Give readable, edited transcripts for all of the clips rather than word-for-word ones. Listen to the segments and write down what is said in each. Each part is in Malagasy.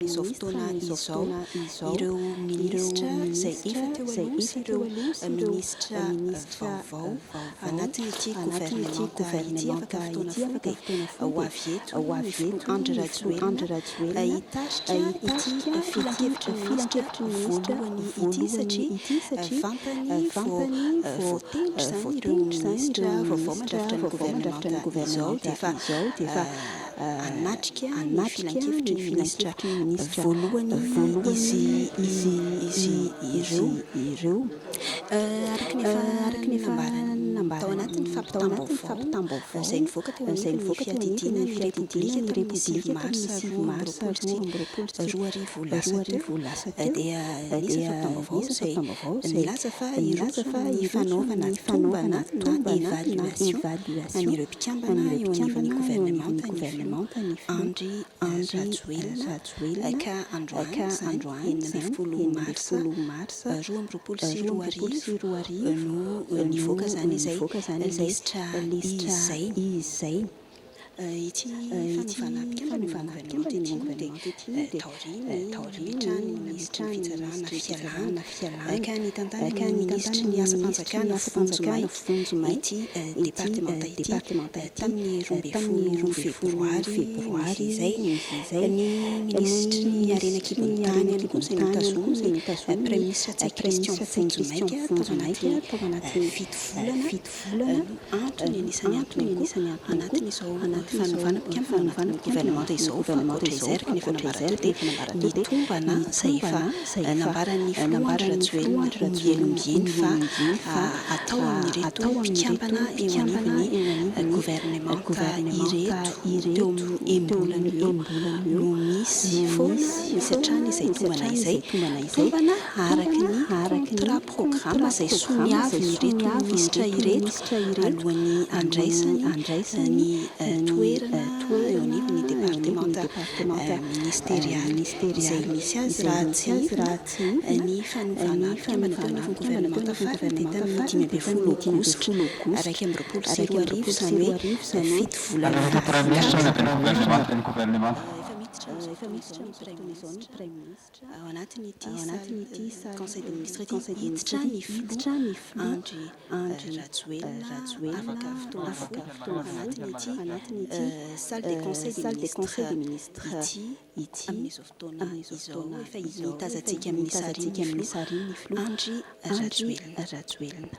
Izao fotoana izao, ireo minisitra izay efa teo aloha sy ireo minisitra vaovao anatin'ity governemanta ity afaka fotoana fohy dia ho avy eto ny filoha Andry Rajoelina hitarika ity filankevitry ny minisitra voalohany ity satria vantany vao voatendry izany ireo minisitra vaovao mandrafitra ny governemanta izao dia efa hanatrika ny filankevitry ny minisitra voalohany izy izy izy ireo. Araka ny efa nambarany tao anatin'ny fampitam-baovao izay nivoaka teo anivon'ny fiadidiana ny Repoblika tamin'ny 9 marsa 2022 lasa teo dia nisy ny fampitam-baovao izay nilaza fa hiroso amin'ny fanaovana tombana na évaluation an'ireo mpikambana eo anivon'ny governemanta ny filoha Andry Rajoelina ka androany izany 16 marsa 2022 no nivoaka izany izay lisitra izay. Ity fanovana mpikambana eo amin'ny governemanta ity moa dia taorian'ny nametrahan'ny minisitry ny fitsarana fialana ka nitantanan'ny minisitry ny asam-panjakana vonjimaika ity departemanta ity tamin'ny 12 febroary izay. Ny minisitry ny harena an-kibon'ny tany ihany koa izay notazomin'ny praiminisitra Ntsay Christian vonjimaika tao anatin'ny 7 volana no antony anisan'ny antony ihany koa anatin'izao fanovana mpikambana anatin'ny governemanta izao. Fa ankoatra izay, araka ny efa nambara teo, dia ny tombana izay efa nambaran'ny filoha Andry Rajoelina ombieny ombieny fa atao amin'ireto mpikambana eo anivon'ny governemanta ireto teo amin'ny enim-bolana eo no misy foana, misy hatrany izay tombana izay, tombana araka ny contrat programme izay soniavin'ireto minisitra ireto alohan'ny handraisany ny toerana eo anivon'ny departemanta ministerialy izay misy azy. Raha tsiahivina, ny fanovana mpikambana teo anivon'ny governemanta farany dia tamin'ny 15 aogositra 2021, izany hoe 7 volana lasa. Efa miditra amin'izao ny praiminisitra ao anatin'ity salle conseil des ministres ity. Hiditra ny filoha Andry Rajoelina afaka fotoana fohy ao anatin'ity salle des conseils des ministres ity amin'izao fotoana izao. Efa tazantsika amin'ny sary ny filoha Andry Rajoelina.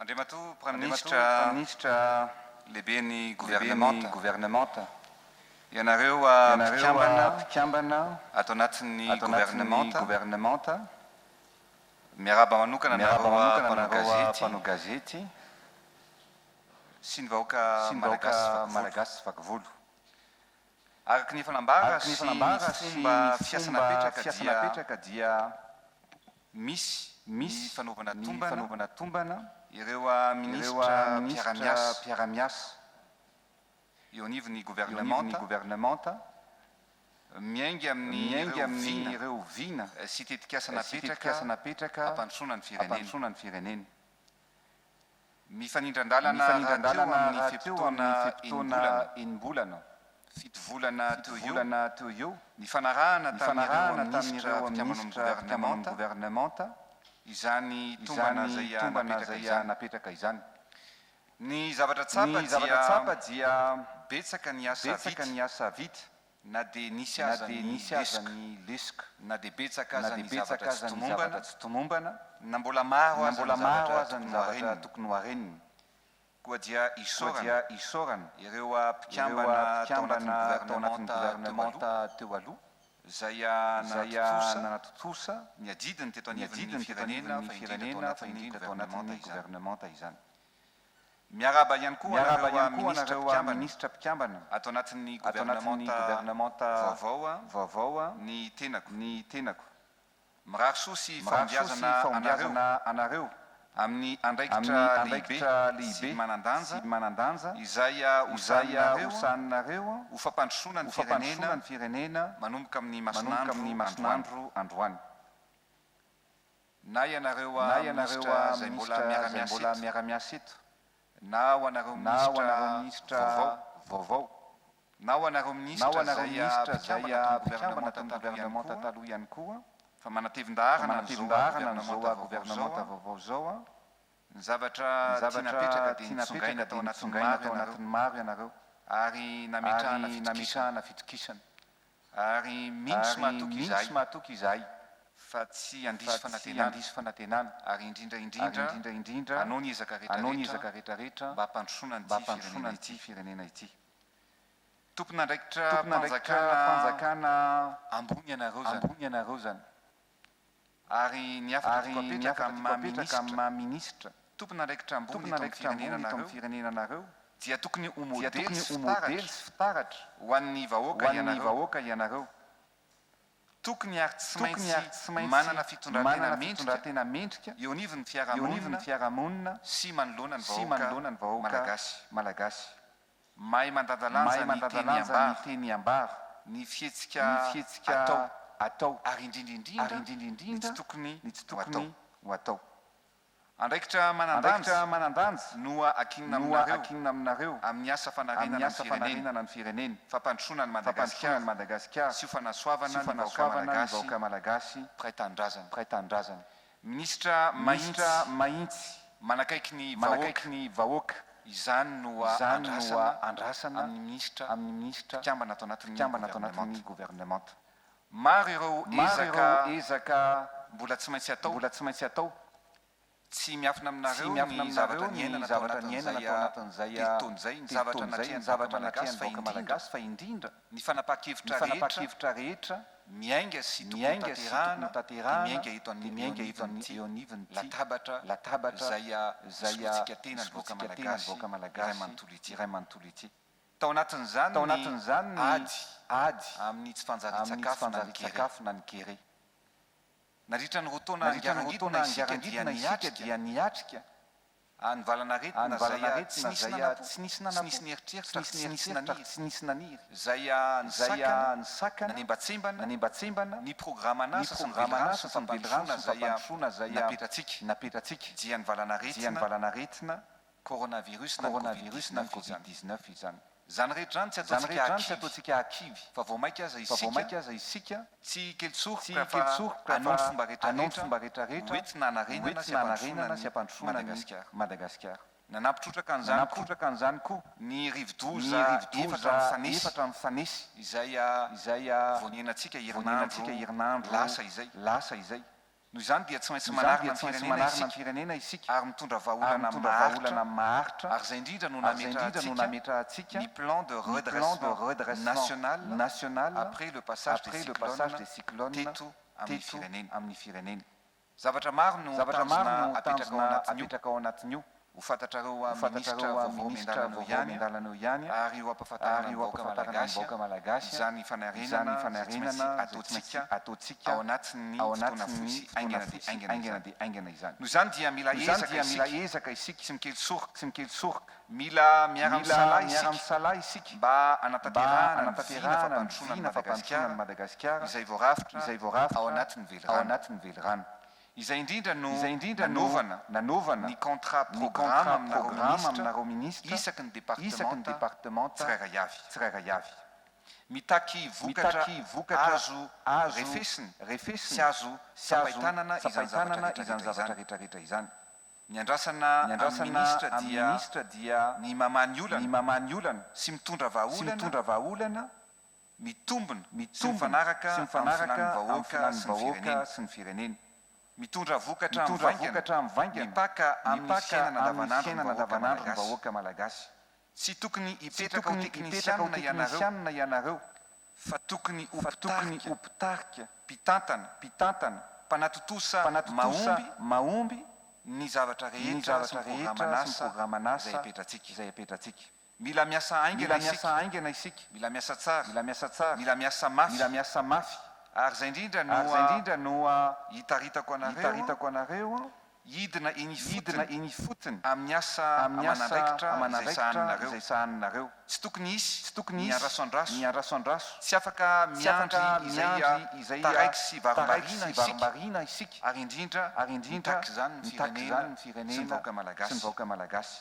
Andriamatoa Praiminisitra lehiben'ny governemanta, ianareo mpikambana ato anatin'ny governemanta, miarahaba manokana anareo mpanao gazety sy ny vahoaka malagasy vakivolo. Araka ny efa nambara sy ny fomba fiasa napetraka dia misy ny fanaovana tombana ireo minisitra mpiara-miasa eo anivon'ny governemanta miainga amin'ireo vina sy tetikasa napetraka hampandrosoana ny firenena. Mifanindran-dalana rahateo amin'ny fe-potoana enim-bolana, 7 volana teo eo, nifanarahana tamin'ireo minisitra mpikambana amin'ny governemanta izany tombana izay napetraka izany. Ny zavatra tsapa dia betsaka ny asa vita Na dia nisy aza ny lesoka, na dia betsaka aza ny zavatra tsy tomombana, na mbola maro aza ny zavatra tokony ho harenina. Koa dia isaorana ireo mpikambana tao anatin'ny governemanta teo aloha, izay nanatontosa ny adidiny teto anivon'ny firenena, fa indrindra tao anatin'ny governemanta izany. Miarahaba ihany koa anareo minisitra mpikambana ato anatin'ny governemanta vaovao ny tenako. Mirary soa sy fahombiazana anareo amin'ny andraikitra lehibe sy manan-danja izay hosahaninareo ho fampandrosoana ny firenena manomboka amin'ny masoandro androany. Na ianareo Na ianareo minisitra izay mbola minisitra izay miara-miasa mbola eto, miara-miasa eto, na ho anareo na ho minisitra anareo minisitra vaovao, vaovao, na ho anareo na ho minisitra anareo izay minisitra izay mpikambana tamin'ny mpikambana governemanta tamin'ny taloha ihany governemanta koa, taloha ihany koa, fa fa manatevin-daharana an'izao manatevin-daharana an'izao governemanta vaovao izao. governemanta vaovao izao. Ny zavatra Ny tiana zavatra apetraka dia tiana nitsongaina apetraka tao dia anatin'ny nitsongaina maro tao ianareo anatin'ny maro ianareo ary nametrahana ary fitokisana. nametrahana fitokisana. Ary mino sy Ary mahatoky mino izahay sy mahatoky izahay fa tsy handiso fa tsy fanantenana handiso fanantenana ary indrindra ary indrindra indrindra indrindra hanao ny ezaka rehetra hanao ny rehetra ezaka rehetra rehetra mba hampandrosoana mba an'ity hampandrosoana firenena an'ity ity. firenena ity. Tompon'andraikitra Tompon'andraikitra mpanjakana mpanjakana ambony ianareo izany. ambony ianareo izany. Ary ny hafatra Ary tiako ny apetraka hafatra amin'ny tiako maha apetraka amin'ny minisitra, maha minisitra, tompon'andraikitra ambony eto amin'ny tompon'andraikitra firenena ambony eto anareo, amin'ny firenena anareo, dia tokony ho dia modely tokony sy ho modely fitaratra sy fitaratra ho an'ny ho vahoaka an'ny ianareo. vahoaka ianareo. Tokony ary tsy Tokony maintsy ary tsy maintsy manana fitondran-tena manana mendrika fitondran-tena mendrika eo anivon'ny eo anivon'ny fiarahamonina fiarahamonina sy manoloana ny sy vahoaka manoloana ny vahoaka malagasy. malagasy. Mahay Mahay mandanjalanja ny teny mandanjalanja ny ambara, teny ambara, ny ny fihetsika fihetsika atao atao ary indrindra ary indrindra indrindra ny indrindra tsy tokony ny tsy ho atao. tokony ho atao. Andraikitra manan-danja Andraikitra manan-danja no ankinina no aminareo ankinina aminareo amin'ny asa amin'ny fanarenana ny asa firenena, fanarenana ny firenena, fampandrosoana an'i fampandrosoana Madagasikara an'i Madagasikara sy ho sy fanasoavana ho ny vahoaka fanasoavana ny malagasy vahoaka malagasy mpiray tanindrazana. mpiray tanindrazana. Minisitra Minisitra mahitsy mahitsy manakaiky ny vahoaka, manakaiky ny vahoaka, izany no izany no andrasana andrasana amin'ny minisitra amin'ny minisitra mpikambana ato anatin'ny mpikambana ato governemanta. anatin'ny governemanta. Maro ireo Maro ezaka ireo ezaka mbola tsy maintsy atao, mbola tsy maintsy atao. tsy miafina Tsy aminareo miafina ny aminareo zavatra ny niainana tao zavatra niainana anatin'izay tao anatin'izay 3 taona izay, ny 3 zavatra taona izay, ny natrehan'ny vahoaka zavatra malagasy natrehan'ny fa vahoaka indrindra malagasy fa indrindra ny ny fanapahan-kevitra rehetra fanapahan-kevitra rehetra miainga sy tokony miainga sy tokony hotanterahana dia hotanterahana miainga eto dia miainga eto anivon'ity eo anivon'ity latabatra latabatra izay izay solointsika tena ny vahoaka solointsika tena ny malagasy vahoaka iray malagasy manontolo ity. iray manontolo ity. Tao anatin'izany Tao ny anatin'izany ny ady ady amin'ny tsy amin'ny tsy fanjarian-tsakafo na ny kere. fanjarian-tsakafo na ny kere. Nandritra ny 2 taona Nandritra ny 2 angarangidina taona isika dia angarangidina isika niatrika dia niatrika ny valanaretina ny izay tsy valanaretina nisy izay nanapo, tsy nisy tsy nanapo, nisy tsy nieritreritra, nisy tsy nisy nieritreritra, naniry, tsy nisy naniry, izay izay nisakana, nisakana, nanembatsembana nanembatsembana ny ny programan'asa sy ny velirano programan'asa sy ny sy ny velirano fampandrosoana sy ny izay fampandrosoana izay napetratsika napetratsika dia ny dia ny valanaretina valanaretina coronavirus na ny coronavirus na ny Covid-19 izany. Covid-19 izany. Izany rehetra izany tsy Izany ataontsika rehetra izany tsy akivy ataontsika akivy fa vao mainka aza fa vao isika mainka aza isika tsy kely tsy soroka kely fa soroka hanao ny fa fomba rehetra hanao ny rehetra fomba rehetra rehetra hoentina hanarenana sy hoentina hampandrosoana hanarenana sy ny hampandrosoana ny Madagasikara. Madagasikara. Nanampy trotraka an'izany koa Nanampy trotraka an'izany koa ny ny rivodoza 4 rivodoza mifanesy 4 mifanesy izay izay vao niainantsika vao niainantsika herinandro herinandro lasa izay. lasa izay. Noho izany dia tsy maintsy Noho izany manarina dia ny tsy maintsy firenena manarina ny isika firenena isika ary mitondra ary vahaolana mitondra maharitra vahaolana maharitra ary izay indrindra no ary izay indrindra no nametrahantsika nametrahantsika ny plan de ny plan de redressement redressement national national après le passage des après le passage cyclones des cyclones teto amin'ny teto firenena. amin'ny firenena. Zavatra maro no Zavatra maro tanjona no apetraka ao tanjona anatin'io apetraka ao anatin'io. ho fantatrareo Ho minisitra fantatrareo vaovao minisitra miandalana eo vaovao ihany miandalana eo ihany ary ho ampahafantarana ary ny ho vahoaka ampahafantarana ny malagasy vahoaka malagasy izany izany fanarenana izay tsy maintsy fanarenana izay tsy maintsy ataontsika ataontsika ao anatin'ny ao fotoana fohy anatin'ny sy fotoana haingana fohy dia sy haingana haingana izany. dia haingana izany. Noho izany dia mila Noho izany ezaka dia mila isika ezaka isika tsy mikely soroka, tsy mikely soroka, mila mila miara-misalahy isika miara-misalahy isika mba mba hanatanterahana ny vina hanatanterahana ny fampandrosoana an'i vina fampandrosoana an'i Madagasikara Madagasikara izay voarafitra izay ao voarafitra anatin'ny ao velirano. anatin'ny velirano. Izay indrindra no Izay indrindra no nanaovana nanaovana ny contrat ny programme contrat aminareo programme minisitra aminareo minisitra isaky ny isaky ny departemanta departemanta tsirairay avy. tsirairay avy. Mitaky vokatra Mitaky vokatra azo azo refesina sy refesina azo sy azo tsapain-tanana izany zavatra tsapain-tanana rehetra izany rehetra zavatra izany. rehetra rehetra izany. Ny andrasana Ny amin'ny andrasana minisitra amin'ny dia minisitra dia ny mamaha ny ny olana mamaha ny olana sy mitondra sy vahaolana mitondra vahaolana mitombina sy mitombina mifanaraka sy amin'ny mifanaraka filàn'ny amin'ny vahoaka filàn'ny sy ny vahoaka firenena. sy ny firenena. Mitondra vokatra Mitondra mivaingana vokatra mivaingana mipaka amin'ny mipaka fiainana amin'ny andavanandro ny fiainana vahoaka andavanandro ny malagasy. vahoaka malagasy. Tsy tokony Tsy hipetraka ho tokony hipetraka ho teknisianina ianareo teknisianina ianareo fa tokony ho fa tokony mpitarika, ho mpitarika, mpitantana, mpitantana, mpanatontosa mpanatontosa mahomby mahomby ny zavatra ny rehetra sy zavatra ny rehetra sy ny programan'asa izay programan'asa apetratsika. izay apetratsika. Mila miasa haingana Mila isika, miasa haingana isika, mila miasa tsara, mila miasa tsara, mila miasa mafy mila miasa mafy ary izay indrindra ary no izay indrindra no hitaritako anareo hitaritako anareo Hidina eny Hidina ifotony eny ifotony amin'ny asa amin'ny asa aman'andraikitra izay aman'andraikitra sahaninareo. izay sahaninareo. Tsy tokony hisy Tsy tokony ny hisy andraso andraso. ny andraso andraso. Tsy afaka Tsy afaka miandry izay miandry izay taraiky sy taraiky varimbariana sy isika, varimbariana isika, ary indrindra ary indrindra mitaky izany ny mitaky firenena izany ny sy ny firenena vahoaka sy ny malagasy. vahoaka malagasy.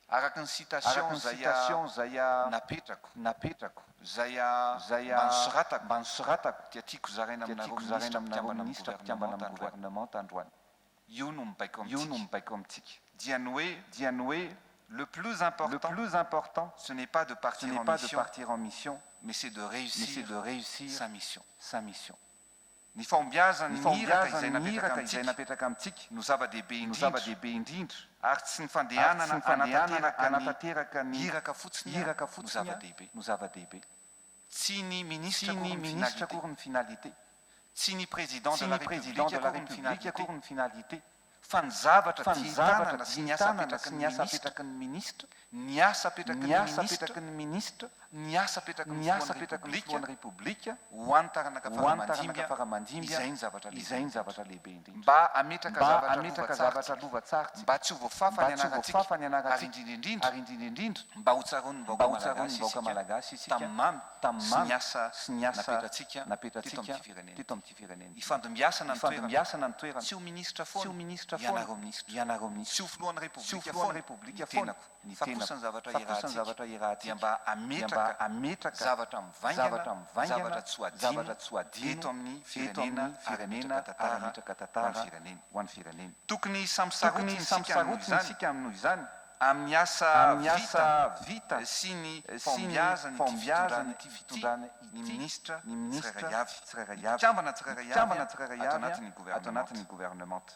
Araka ny citation Araka ny izay citation izay napetrako, napetrako, izay izay mba nosoratako, mba nosoratako, dia tiako zaraina dia aminareo tiako zaraina minisitra aminareo mpikambana amin'ny minisitra mpikambana gouvernemanta amin'ny androany. gouvernemanta androany. Io no mibaiko Io no amintsika. mibaiko amintsika. Dia ny hoe Dia ny hoe le plus le important, plus important, ce n'est pas de ce partir n'est en pas de mission, partir en mission, mais c'est de mais c'est réussir de réussir sa mission. sa mission. Ny fahombiazan'ny Ny iraka izay fahombiazan'ny napetraka iraka izay amintsika napetraka amintsika no zava-dehibe no indrindra, zava-dehibe indrindra, ary tsy ny ary tsy fandehanana ny fandehanana hanatanteraka ny hanatanteraka ny iraka fotsiny iraka no fotsiny zava-dehibe. no zava-dehibe. Tsy ny Tsy ministra ny akory ny ministra finalité, akory ny finalité, tsy ny président tsy de la ny président République de la akory ny République finalité, akory ny finalité, fa ny zavatra fa ny zavatra dihin-tanana sy ny asa dihin-tanana apetraky sy ny ny asa ministra, apetraky ny ministra, ny asa apetraky ny ny asa ministra, apetraky ny ministra, ny asa apetraky ny ny asa filohan'ny apetraky ny Repoblika filohan'ny Repoblika ho an'ny taranaka ho an'ny taranaka fara fara mandimby, mandimby, izay ny zavatra lehibe izay ny indrindra. zavatra lehibe indrindra. Mba hametraka Mba zavatra hametraka lova tsara zavatra tsika, lova tsara tsika, mba tsy ho voafafa mba ny tsy ho anarantsika, voafafa ny ary anarantsika, indrindra indrindra ary indrindra indrindra mba ho tsaroan'ny mba vahoaka ho tsaroan'ny malagasy vahoaka isika malagasy isika tamin'ny mamy tamin'ny sy ny mamy asa sy ny asa napetratsika teto napetratsika amin'ity firenena teto ity. amin'ity firenena ity. Ifandimbiasana ny toerana, Ifandimbiasana ny toerana, tsy ho ministra tsy ho foana ministra foana ianareo ministra, ianareo tsy ministra, ho filohan'ny tsy ho Repoblika filohan'ny foana ny Repoblika foana tenako, ny fa kosa tenako, ny zavatra fa kosa ny iarahantsika zavatra dia iarahantsika mba dia mba hametraka hametraka zavatra mivaingana, zavatra mivaingana, zavatra tsy ho adino zavatra tsy ho adino eto amin'ny eto firenena amin'ny ary firenena hametraka ary tantara hametraka ho an'ny tantara firenena. ho an'ny firenena. Tokony samy Tokony sarotiny samy isika noho sarotiny izany isika noho izany amin'ny asa amin'ny vita asa vita sy ny sy ny fahombiazan'ity fahombiazan'ity fitondrana ity fitondrana ny ity ministra ny ministra tsirairay avy, tsirairay ny avy, mpikambana ny tsirairay avy mpikambana tsirairay ato avy anatin'ny ato gouvernemanta. anatin'ny gouvernemanta.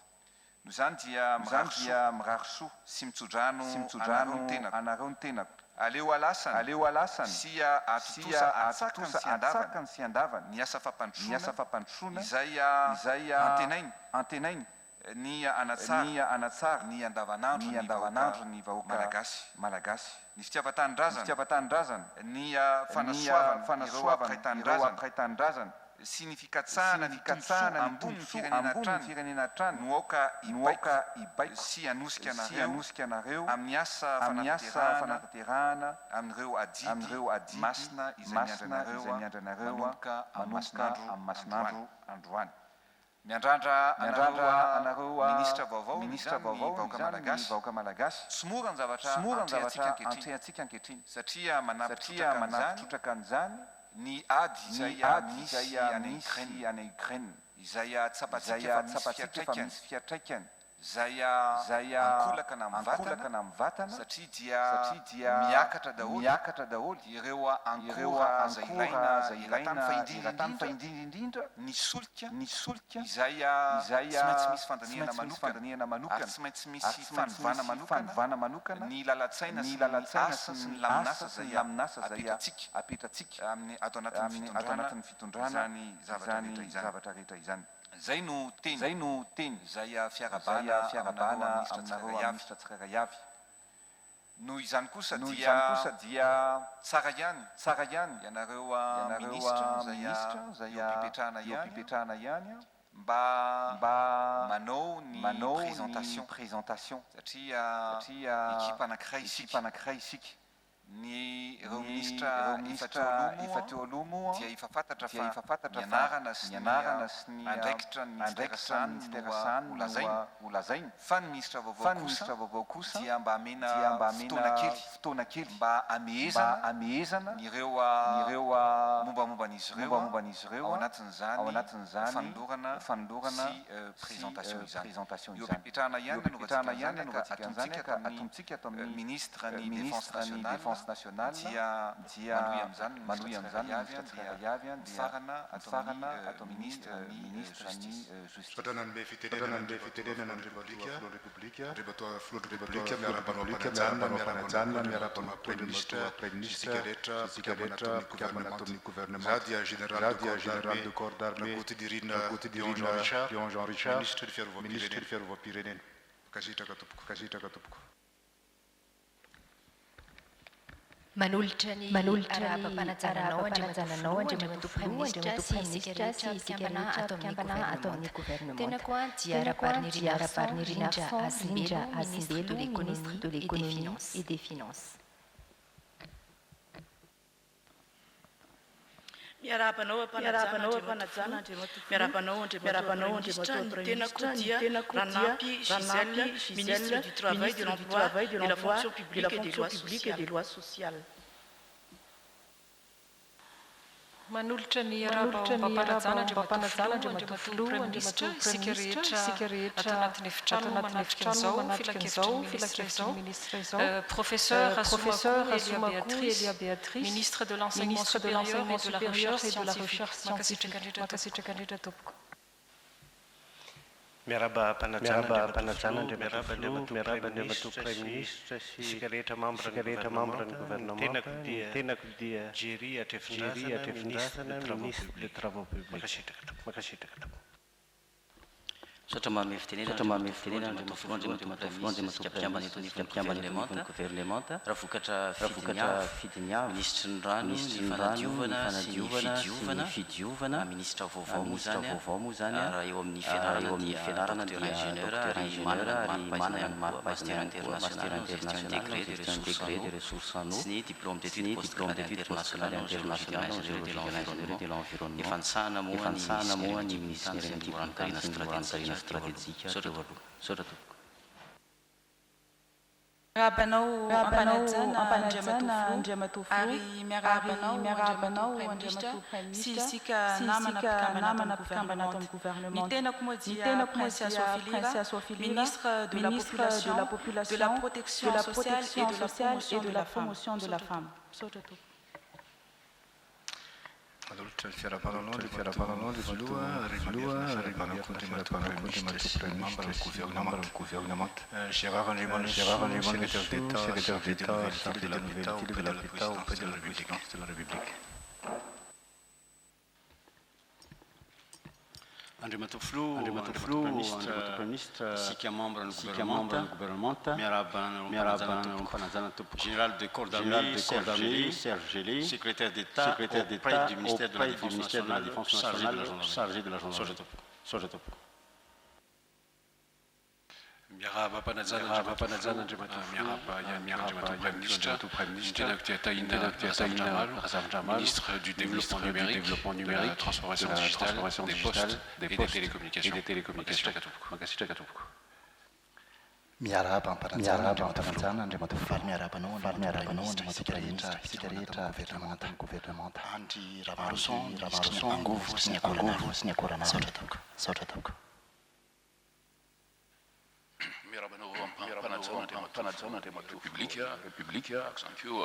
Noho izany dia Noho izany mirary soa dia mirary soa sy mitsodrano sy anareo mitsodrano ny tenako. anareo ny tenako. Aleo alasany Aleo alasany sy sy ahatontosa atsakany ahatontosa sy andavany atsakany sy andavany ny asa ny fampandrosoana asa fampandrosoana izay izay antenaina antenaina ny hanatsara ny hanatsara ny andavanandro ny ny andavanandro vahoaka ny vahoaka malagasy. malagasy. Ny Ny fitiavan-tanindrazana, fitiavan-tanindrazana, ny ny fanasoavana ireo fanasoavana mpiray ireo tanindrazana mpiray tanindrazana sy ny sy fikatsahana ny ny tombontsoa fikatsahana ny ambonin'ny tombontsoa firenena ambonin'ny hatrany firenena hatrany no aoka no hibaiko aoka hibaiko sy hanosika sy anareo hanosika anareo amin'ny asa amin'ny asa fanatanterahana fanatanterahana amin'ireo adidy amin'ireo adidy masina izay miandry masina anareo izay miandry anareo manomboka amin'ny manomboka masinandro amin'ny androany. masinandro androany. Miandrandra Miandrandra anareo anareo ministra vaovao ministra izany ny vaovao vahoaka izany ny malagasy. vahoaka malagasy. Tsy mora ny zavatra Tsy mora ny antrehantsika zavatra ankehitriny antrehantsika ankehitriny satria manampy satria trotraka manampy an'izany trotraka an'izany ny ady ny izay ady misy izay any misy Ukraine any Ukraine izay izay tsapantsika fa misy tsapantsika fa fiantraikany misy fiantraikany izay izay ankolaka na amin'ny ankolaka vatana na amin'ny vatana satria dia satria dia miakatra daholo miakatra daholo ireo ireo ankora izay ankora ilaina izay eran-tany ilaina fa indrindra eran-tany fa indrindra indrindra indrindra ny solika ny solika izay izay tsy maintsy misy tsy fandaniana maintsy misy manokana fandaniana ary manokana tsy maintsy ary misy tsy maintsy fanovana misy manokana fanovana manokana ny lalan-tsaina ny sy ny lalan-tsaina asa sy sy ny ny laminasa asa sy ny izay laminasa izay apetratsika apetratsika amin'ny ato anatin'ny amin'ny ato fitondrana anatin'ny fitondrana izany zavatra izany rehetra izany. zavatra rehetra izany. Izay no teny Izay no teny izay izay fiarahabana aminareo fiarahabana ministra aminareo tsirairay avy. ministra tsirairay avy. Noho izany kosa Noho dia izany kosa dia tsara ihany tsara ihany ianareo ianareo ministra izay ministra izay eo am-pipetrahana eo ihany am-pipetrahana ihany mba mba manao ny manao ny présentation présentation satria satria ekipa anankiray ekipa isika. anankiray isika. Ny ireo Ny ministra ireo efa teo ministra aloha efa moa teo aloha moa dia efa fantatra dia fa efa fantatra ny fa anarana sy ny ny anarana sy ny andraikitra ny ministera andraikitra ny sahany ministera no sahany ho no lazaina. ho lazaina. Fa ny ministra vaovao Fa ny kosa ministra vaovao kosa dia mba amena dia mba fotoana amena kely fotoana kely mba mba hamehezana hamehezana ny ireo ireo mombamomban'izy ireo mombamomban'izy ireo ao anatin'izany ao anatin'izany fanolorana fanolorana sy sy présentation izany. présentation Eo izany. am-pipetrahana Eo ihany am-pipetrahana nanaovantsika ihany an'izany ka nanaovantsika an'izany atombotsika ka tamin'ny atombotsika ato amin'ny ministre ny défense ministre ny nationale défense nationale dia dia manohy amin'izany ny manohy ministra amin'izany ny tsirairay avy ministra dia tsirairay avy dia mifarana ato mifarana amin'ny ato amin'ny ministre ny ministre ny justice. justice. Misaotra nanome fitenenana Nanome fitenenana Andriamatoa Andriamatoa Filohan'ny Repoblika, Andriamatoa Filohan'ny Repoblika, Repoblika, miarahaba anao miarahaba am-panajana, anao am-panajana, miarahaba miarahaba anao anao Premier ministre, Andriamatoa Premier isika ministre, rehetra isika mpikambana rehetra ato amin'ny mpikambana ato gouvernemanta. amin'ny gouvernemanta. Izaho dia général Izaho de dia corps général d'armée de corps d'armée Rakotonirina Rakotonirina Léon Jean Richard, Léon Jean Richard, ministre ny ministre fiarovam-pirenena. ny fiarovam-pirenena. Mankasitraka tompoko. Mankasitraka tompoko. Manolotra ny arahaba-panajana anao Andriamatoa Praiminisitra sy isika rehetra mpikambana ato amin'ny governemanta. Tenako dia Rabarinirina Rindra Hasimbelo, ministre de l'économie et des finances. Miarahaba anao am-panajana Andriamatoa Filoha, miarahaba anao Andriamatoa Praiminisitra, ny tenako dia Ranampy Gisèle, ministre du Travail, de l'Emploi, de la Fonction publique et des lois sociales. Manolotra ny arahaba ombam-panajana Andriamatoa Filoha, Andriamatoa Praiminisitra, isika rehetra ato anatin'ny efitrano manatrika izao filankevitry ny minisitra izao. Professeur Rasoakoa Elia Béatrice, ministre de l'Enseignement supérieur et de la Recherche scientifique. Mankasitraka indrindra tompoko. Miarahaba am-panajana Andriamatoa Filoha, miarahaba Andriamatoa Praiminisitra sy isika rehetra membre ny governemanta. Ny tenako dia Jerry Hatrefindrazana, ministre des Travaux publics. Mankasitraka tompoko. Misaotra manome fitenenana Andriamatoa Filoha, Andriamatoa Praiminisitra, isika mpikambana eto anivon'ny governemanta. Raha vokatra fidiny avy, minisitry ny rano, ny fanadiovana sy ny fidiovana, minisitra vaovao moa izany, raha eo amin'ny fianarana dia docteur ingénieur ary manana ny mari-pahaizana ihany koa, master international en gestion intégrée des ressources en eau sy ny diplôme d'études postgraduées internationales en géologie de l'ingénierie de l'environnement. Efa nisahana moa ny minisiteran'ny loharan-karena stratejika teo aloha. Misaotra tompoko. Miarahaba anao ampanajana Andriamatoa Filoha ary miarahaba anao Andriamatoa Praiminisitra sy isika namana mpikambana ato amin'ny governemanta. Ny tenako moa dia Princia Soafilira, ministre de la population, de la protection sociale et de la promotion de la femme. Misaotra tompoko. Manolotra ny fiarahabana anao Andriamatoa Filoha ary mamerina fiarahabana koa Andriamatoa Praiminisitra sy membre ny governemanta. Gérard Andriamanoson, secrétaire d'État chargé de la nouvelle ville de l'État auprès de la présidence de la République. Andriamatoa Filoha, Andriamatoa Praiminisitra, isika membre ny gouvernemanta, miarahaba anareo ampanajana tompoko. Général de corps d'armée Serge Gély, secrétaire d'État auprès du ministère de la Défense nationale chargé de la gendarmerie. Misaotra tompoko. Miarahaba ampanajana Andriamatoa Filoha, miarahaba ihany koa Andriamatoa Praiminisitra, ny tenako dia Tahina Razavindramalo, ministre du développement numérique, de la transformation digitale, des postes et des télécommunications. Mankasitraka tompoko. Miarahaba ampanajana Andriamatoa Filoha, miarahaba anao Andriamatoa Praiminisitra, isika rehetra gouvernemanta. Andry Ramaroson, minisitry ny angovo sy ny akoran'afo. Misaotra tompoko. Miarahaba anao ampanajana Andriamatoa République,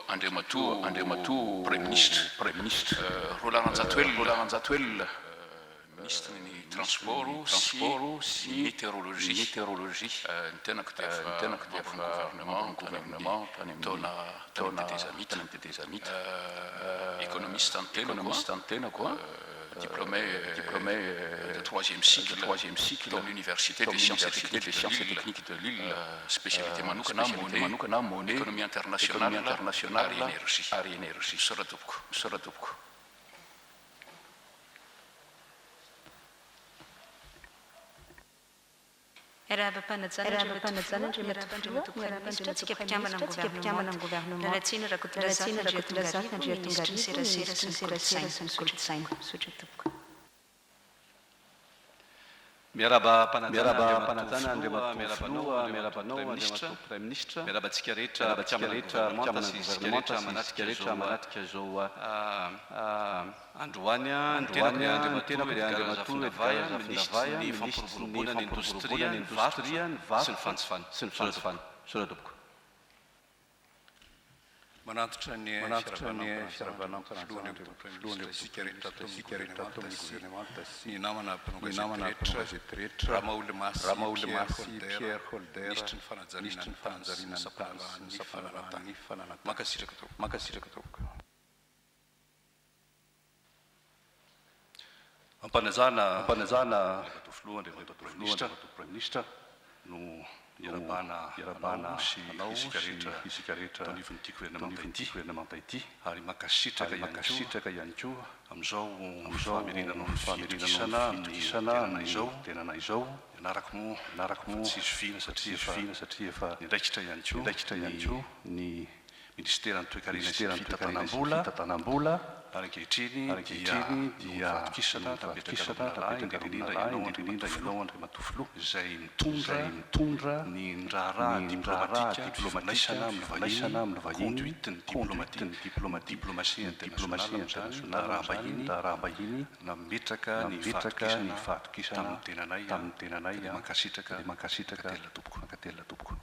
Andriamatoa Praiminisitra, Roland Ranjatoelina, ministre ny transport sy météorologie. Ny tenako dia efa gouvernement tany amin'ny tetezamita, économiste ny tenako, diplômé de troisième cycle dans l'université des sciences et techniques de Lille, spécialité manokana monnaie, économie internationale ary énergie. Misaotra tompoko. Miarahaba ampanajana Andriamatoa Filoha, miarahaba Andriamatoa Praiminisitra, isika mpikambana amin'ny governemanta. Lalatsiana Rakotondrazafy Andriatongarivo, minisitry ny serasera sy ny kolontsaina. Misaotra tompoko. Miarahaba ampanajana Andriamatoa Filoha, miarahaba anao Andriamatoa Praiminisitra, miarahaba antsika rehetra mpikambana amin'ny governemanta sy isika rehetra manatrika izao androany. Ny tenako dia Andriamatoa Edgar Razafindravahy, minisitry ny fampiroboroboana ny indostria, ny varotra sy ny fanjifana. Misaotra tompoko. Manantitra ny fiarahabana filoha isika rehetra ato amin'ny governemanta sy ny namana mpanao gazety rehetra, Ramaolimasy Pierre Holder, minisitry ny fanajariana ny tany sy ny sampandraharahan'ny fananantany. Mankasitraka tompoko. Ampanajana Andriamatoa Filoha, Andriamatoa Praiminisitra no Iarahabana anao sy isika rehetra isika rehetra tao anivon'ity governemanta ity governemanta ity ary mankasitraka ihany koa mankasitraka ihany koa amin'izao amin'izao famerenanao ny fitokisana amin'ny tenanay izao tenanay izao. Ny anarako moa anarako moa tsy zoviana satria efa zoviana satria efa niandraikitra ihany koa niandraikitra ihany koa ny Minisiteran'ny Toekarena sy ny Fitantanam-bola fitantanam-bola ary ankehitriny dia dia nofatokisana tapetraka roa indrindra ianao indrindra ianao Andriamatoa Filoha izay mitondra izay mitondra ny raharaha diplomatika diplomatika fifandraisana amin'ny vahiny conduite ny diplomatique ny diplomatique diplomatie internationale amin'izany raharaham-bahiny raharaham-bahiny nametraka ny nametraka ny fahatokisana tamin'ny tenanay tamin'ny tenanay dia mankasitraka dia mankasitraka mankatelina tompoko mankatelina tompoko.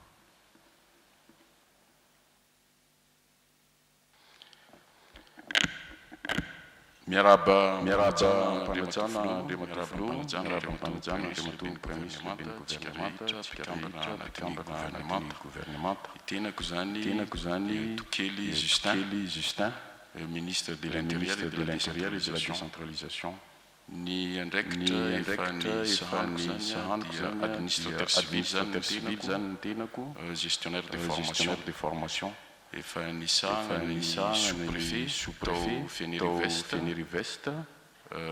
Miarahaba Miarahaba am-panajana am-panajana Andriamatoa Andriamatoa Filoha, Filoha, miarahaba miarahaba am-panajana am-panajana Andriamatoa Andriamatoa Praiminisitra Praiminisitra lehiben'ny lehiben'ny governemanta, governemanta, tsika mpikambana rehetra anatin'ny mpikambana governemanta. anatin'ny governemanta. Ny tenako izany Ny tenako izany dia Tokely Justin, Tokely Justin, Ministre de l'Intérieur Ministre et de de la l'Intérieur et de la Décentralisation. Décentralisation. Ny Ny andraikitra efa andraikitra efa nisahaniko izany nisahaniko dia izany dia administrateur civil izany ny administrateur civil tenako, izany ny tenako, gestionnaire de formation. gestionnaire de formation. Efa Efa nisahana ny nisahana ny sous-préfet tao sous-préfet tao Fénérive-Est, Fénérive-Est,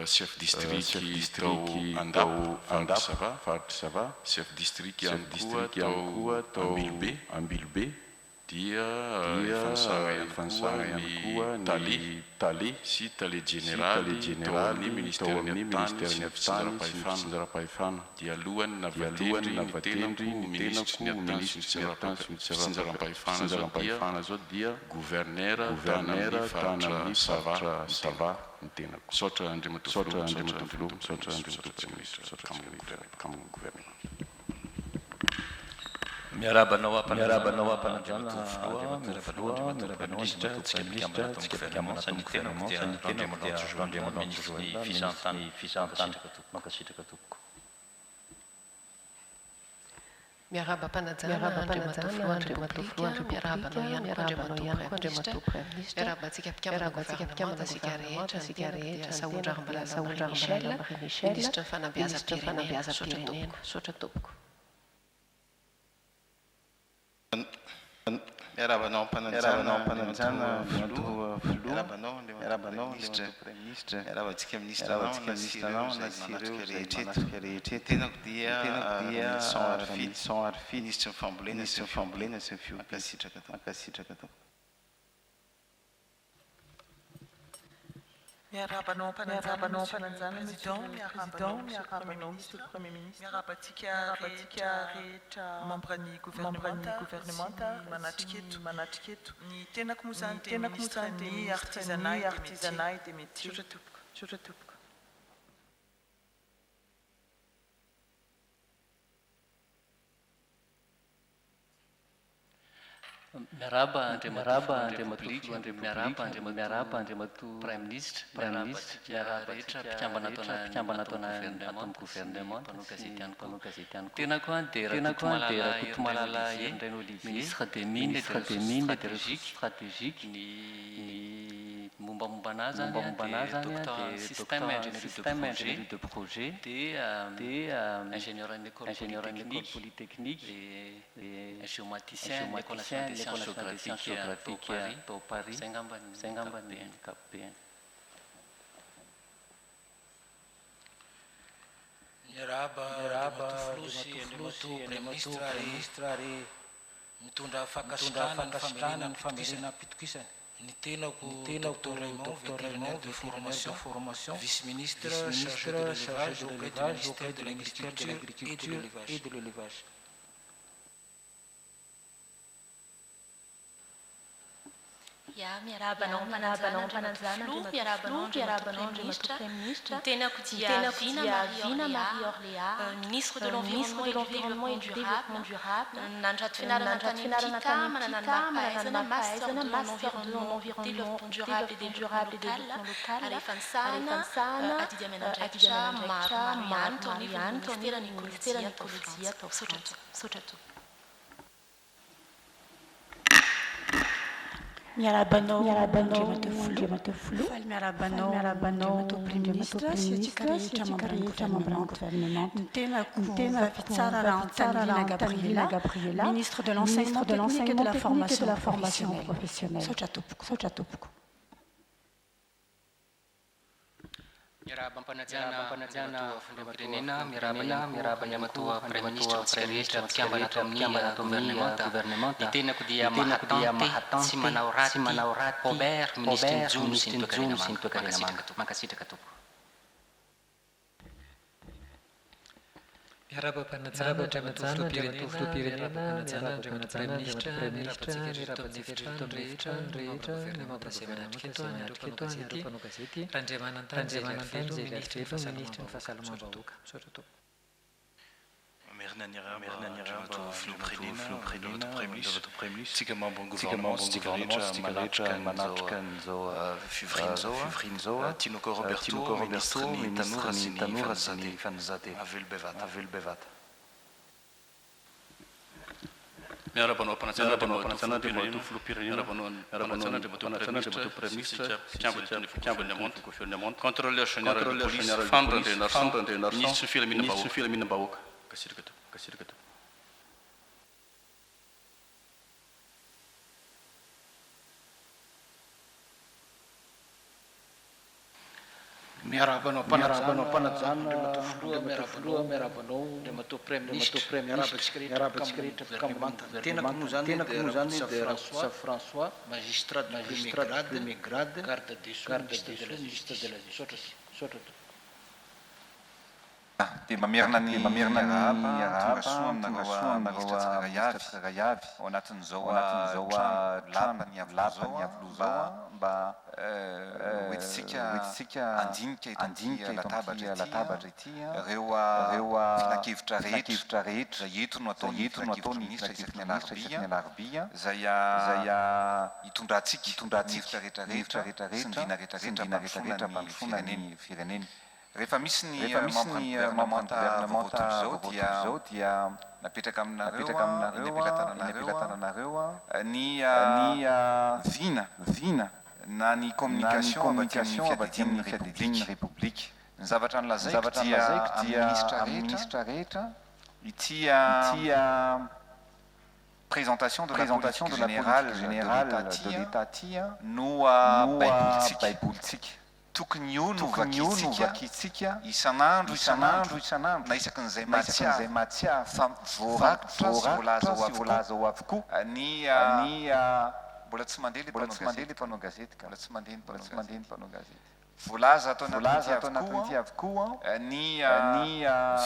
chef district chef tao district Andapa, tao faritra Andapa, Sava, faritra Sava, chef district chef ihany koa district ihany tao koa tao Ambilobe, Ambilobe, dia dia efa nisahana ihany efa koa nisahana ihany ny koa tale ny tale sy tale sy tale jeneraly tao amin'ny jeneraly tao ministeran'ny amin'ny Atitany sy ministeran'ny ny Atitany sy ny fitsinjaram-pahefana. fitsinjaram-pahefana. Dia alohan'ny Dia navatendry alohan'ny ny navatendry tenako ny minisitry ny tenako Atitany sy ny minisitry ny Atitany sy ny fitsinjaram-pahefana izao dia fitsinjaram-pahefana izao dia gouverneur tany gouverneur amin'ny tany faritra amin'ny Sava faritra ny Sava tenako. ny tenako. Misaotra Andriamatoa Misaotra Filoha, misaotra Andriamatoa Filoha, Andriamatoa misaotra Praiminisitra, Andriamatoa misaotra antsika Praiminisitra, rehetra misaotra antsika mpikamban'ny rehetra governemanta. mpikamban'ny governemanta. Miarahaba anao Miarahaba anao am-panajana am-panajana Andriamatoa Filoha, Andriamatoa miarahaba anao Filoha, Andriamatoa miarahaba anao Praiminisitra, Andriamatoa tsika Praiminisitra, mpikambana ato tsika amin'ny mpikambana governemanta, ato ny amin'ny tenako governemanta, dia ny tenako dia Randriamanantsoa Joël, Randriamanantsoa minisitry ny Joël, fizahantany. minisitry ny fizahantany. Mankasitraka tompoko. Mankasitraka tompoko. Miarahaba am-panajana Miarahaba Andriamatoa am-panajana Filohan'ny Andriamatoa Repoblika, Filohan'ny miarahaba anao Repoblika, ihany koa miarahaba anao Andriamatoa ihany koa Praiminisitra, Andriamatoa Praiminisitra, miarahaba antsika mpikambana miarahaba antsika governemanta mpikambana isika governemanta rehetra, ny isika tenako dia rehetra, ny tenako dia Sahondrarimbalala Marie Sahondrarimbalala Michel, Marie Michel, minisitry ny minisitry ny fanabeazam-pirenena. Misaotra fanabeazam-pirenena. tompoko. Misaotra tompoko. Miarahaba anao Miarahaba anao am-panajana am-panajana Andriamatoa Filoha, Andriamatoa Filoha, miarahaba anao Andriamatoa miarahaba anao Praiminisitra, Andriamatoa Praiminisitra, miarahaba antsika minisitra miarahaba antsika namana sy minisitra ireo namana izay sy ireo manatrika izay rehetra eto. manatrika rehetra Ny eto. tenako Ny dia tenako dia Ramilison Arify, Ramilison Arify, minisitry ny fambolena sy minisitry ny ny fiompiana. fambolena sy ny fiompiana. Mankasitraka tompoko. Mankasitraka tompoko. Miarahaba anao Miarahaba am-panajana anao Monsieur le am-panajana Monsieur Président, le miarahaba Président, anao Monsieur le miarahaba Premier anao Monsieur Ministre, le Premier Ministre, miarahaba antsika miarahaba antsika rehetra rehetra membre ny membre ny governemanta sy governemanta ny manatrika sy eto. ny manatrika eto. Ny tenako moa izany Ny dia tenako moa ministre izany dia ny ministre artisanat ny et des métiers. artisanat et des métiers. Misaotra tompoko. Misaotra tompoko. Miarahaba Andriamatoa Miarahaba Filohan'ny Andriamatoa Repoblika, Filohan'ny miarahaba Repoblika, Andriamatoa miarahaba Andriamatoa Praiminisitra, miarahaba Praiminisitra, antsika miarahaba rehetra antsika mpikambana ato rehetra ana- mpikambana ato ato amin'ny ana- ato amin'ny governemanta sy ny governemanta mpanao sy gazety ny ihany koa. mpanao gazety ihany koa. Tenako dia Tenako dia Rakotomalala Rakotomalala Herindrainy Olivier, Herindrainy Olivier, ministre des mines et des ministre des ressources mines et des ressources stratégiques. stratégiques. Ny Ny mombamomba anahy zany mombamomba dia anahy zany docteur en dia système docteur en ingénierie de système projet, ingénierie de projet, dia dia ingénieur en école ingénieur en école polytechnique, polytechnique, dia dia géomaticien en école géomaticien nationale des l'école sciences nationale des sciences géographiques tao géographiques Paris. tao Paris. Izay angamba ny Izay angamba ny ankapobeny. ankapobeny. Miarahaba Miarahaba Andriamatoa Filoha sy Andriamatoa Filoha sy Andriamatoa Andriamatoa Praiminisitra ary Praiminisitra ary mitondra mitondra fankasitrahana ny fankasitrahana ny famerenam-pitokisana. famerenam-pitokisana. Ny tenako Ny tenako Docteur Raymond, Docteur vétérinaire Raymond, de vétérinaire de formation, formation, vice-ministre chargé de vice-ministre l'élevage chargé de auprès du l'élevage ministère auprès de du ministère de l'Agriculture et de l'Agriculture l'Élevage. et de l'Élevage. Ya, miarahaba anao Miarahaba anao am-panajana am-panajana Andriamatoa Andriamatoa Filoha, Filoha, miarahaba miarahaba anao anao Andriamatoa Andriamatoa Praiminisitra. Praiminisitra. Ny tenako Ny dia tenako Vina dia Marie Vina Orléa, Marie Orléa, ministre de ministre l'environnement de et du l'environnement développement et du durable. développement durable. Nandrato fianarana Nandrato tany fianarana amin'ny tany PICA, manana ny amin'ny PICA, manana ny mari-pahaizana master mari-pahaizana 2 en master 2 en environnement, environnement, développement durable et développement développement durable et local. développement local. Ary efa Ary nisahana efa nisahana adidy adidy aman'andraikitra aman'andraikitra maromaro ihany tao maromaro anivon'ny ihany tao ministeran'ny anivon'ny ministeran'ny ékolojia tao ékolojia Frantsa. tao Misaotra Frantsa. tompoko. Misaotra tompoko. Miarahaba anao Andriamatoa Filoha. Faly miarahaba anao Andriamatoa Praiminisitra sy antsika rehetra membre ny gouvernement. Ny tenako Vavitsara Rahantanirina Gabriela, ministre de l'enseignement technique et de la formation professionnelle. Misaotra tompoko. Misaotra tompoko. Miarahaba am-panajana Andriamatoa Filoham-pirenena, miarahaba ihany koa Andriamatoa Praiminisitra antsika rehetra mpikambana ato amin'ny governemanta. Ny tenako dia Mahatante tsy manao raty Robert, minisitry ny jono sy ny toekarena manga. Mankasitraka tompoko. Miarahaba am-panajana Andriamatoa Filoham-pirenena, miarahaba am-panajana Andriamatoa Praiminisitra, miarahaba antsika rehetra ato amin'ny efitrano rehetra, ny membre governemanta izay manatrika eto, ireo mpanao gazety, Randriamanantany Zeliarivelo, minisitry ny fahasalamam-bahoaka. Misaotra tompoko. Mamerina ny arahaba Andriamatoa Filoham-pirenena, Andriamatoa Praiminisitra, tsika membre ny gouvernement, tsika rehetra manatrika an'izao fivoriana izao, Tinoka Roberto, minisitry ny tanora sy ny fanatanjahantena. Avelo bevata. Miarahaba anao am-panajana Andriamatoa Filoham-pirenena, miarahaba anao am-panajana Andriamatoa Praiminisitra, mpikambana eto anivon'ny gouvernemanta, Contrôleur général de police, Fandro Andrianarison, minisitry ny filaminam-bahoaka. Mankasitraka tompoko. Mankasitraka tompoko. Miarahaba anao am-panajana Andriamatoa Filoha, miarahaba anao Andriamatoa Praiminisitra, miarahaba antsika rehetra mpikambana amin'ny governemanta. Ny tenako moa izany dia Rakotosafa François, magistrat de premier grade, garde des Sceaux, ministre de la Justice. Misaotra tompoko. Dia mamerina ny arahaba tonga soa aminareo ministra tsirairay avy ao anatin'izao trano lapan'ny Iavoloha izao mba hoentintsika handinika eto amin'ity latabatra ity ireo filankevitra rehetra izay eto no ataon'ny filankevitry ny minisitra isaky ny alarobia izay hitondrantsika ny hevitra rehetra sy ny vina rehetra hampandrosoana ny firenena. Rehefa misy ny membre ny gouvernemanta vaovao toy izao dia napetraka aminareo eny am-pelatananareo ny vina na ny communication avy aty amin'ny fiadidian'ny Repoblika. Ny zavatra nolazaiko dia amin'ny minisitra rehetra ity présentation de la politique générale de l'État ity no baibolintsika. Tokony io no vakintsika isan'andro isan'andro na isaky ny izay mahatsiaro fa voarakitra sy voalaza ao avokoa ny mbola tsy mandeha ilay mpanao gazety ka, mbola tsy mandeha ny mpanao gazety. Voalaza ato anatin'ity avokoa ny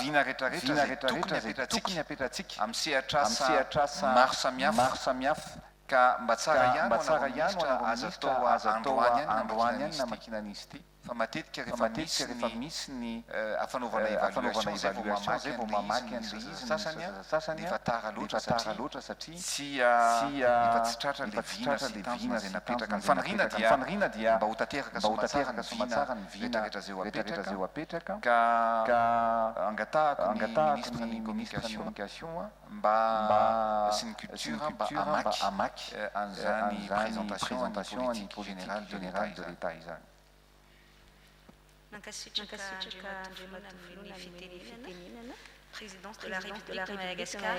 vina rehetrarehetra izay tokony hapetratsika amin'ny sehatr'asa maro samihafa ka mba tsara ihany ho anareo minisitra aza atao androany ihany ny hamakiana an'izy ity fa matetika rehefa misy ny fanaovana évaluation izay vao mamaky an'ilay izy ny sasany dia efa tara loatra satria tsy efa tsy tratra ilay vina sy tanjona izay napetraka. Ny faniriana dia mba ho tanteraka soamantsara ny vina rehetrarehetra izay ho apetraka ka angatahako ny ministre ny communication mba sy ny culture mba hamaky an'izany présentation an'ny politique générale de l'État izany. Mankasitraka Andriamatoa Filoha ny fitenenana. Présidence de la République de Madagascar,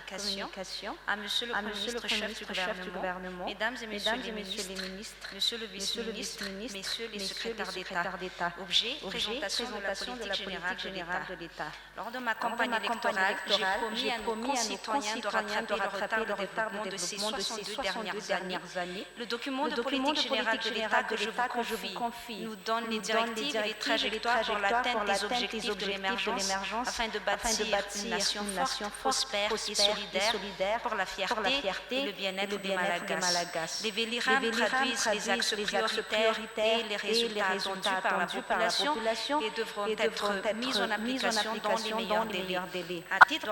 communication à Monsieur le Premier ministre, chef du gouvernement, Mesdames et Messieurs les ministres, Monsieur le Vice-ministre, Messieurs les secrétaires d'État. Objet, présentation de la politique générale de l'État. Lors de ma campagne électorale, j'ai promis à nos concitoyens de rattraper le retard de développement de ces 62 dernières années. Le document de politique générale de l'État que je vous confie nous donne les directives et les trajectoires pour l'atteinte des objectifs de l'émergence afin de bâtir une nation forte, prospère et solidaire pour la fierté et le bien-être des Malagasy. Les Vélirams traduisent les axes prioritaires et les résultats attendus par la population et devront être mis en application dans les meilleurs délais. À titre de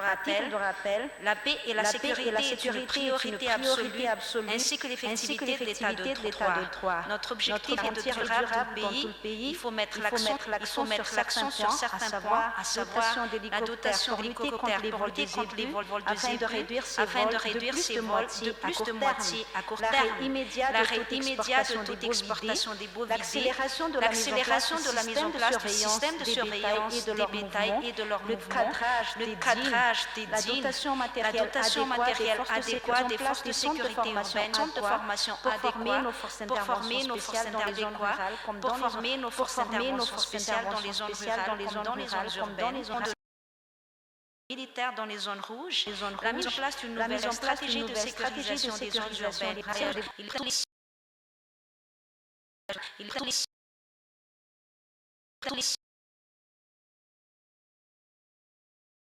rappel, la paix et la sécurité est une priorité absolue, ainsi que l'effectivité de l'état de droit. Notre objectif est de durable dans tout le pays. Il faut mettre l'accent sur certains points, à savoir la dotation dotation d'hélicoptères pour lutter contre les vols de zébus afin de réduire ces vols de plus de moitié à court terme, l'arrêt immédiat de toute exportation des bovidés, l'accélération de la mise en place du système de surveillance des bétails et de leurs mouvements, le cadrage des dînes, la dotation matérielle adéquate des forces de sécurité urbaine, centres de formation adéquats pour former nos forces adéquats, pour former nos forces d'intervention spéciales dans les zones rurales comme dans les zones urbaines, militaires dans les zones rouges, la mise en place d'une nouvelle stratégie de sécurisation des zones urbaines. Il